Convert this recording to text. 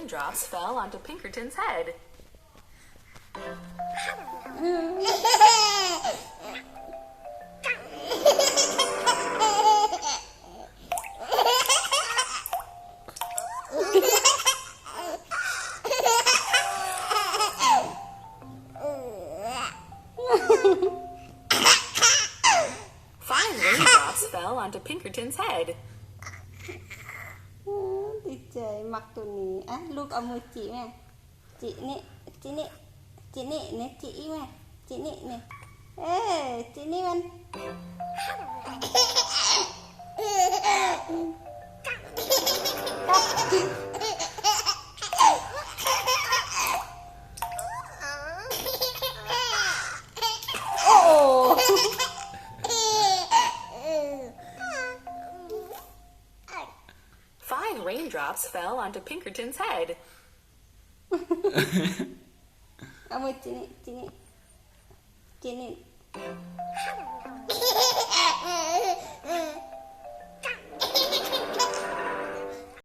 Drops fell onto Pinkerton's head. Fine raindrops fell onto Pinkerton's head. ອືມ ດີໃຈ ມັກໂຕນີ້. ອ່ະ ລູກເອົາມືຈິແມ່. ຈິນີ້ ຈິນີ້ ຈິນີ້ນີ້ ຈິອີກແມ່ ຈິນີ້ນີ້ ເອີ ຈິນີ້ມັນ. Fine raindrops fell onto Pinkerton's head. ເອົາມືຈິນີ້ ຈິນີ້ ຈິນີ້.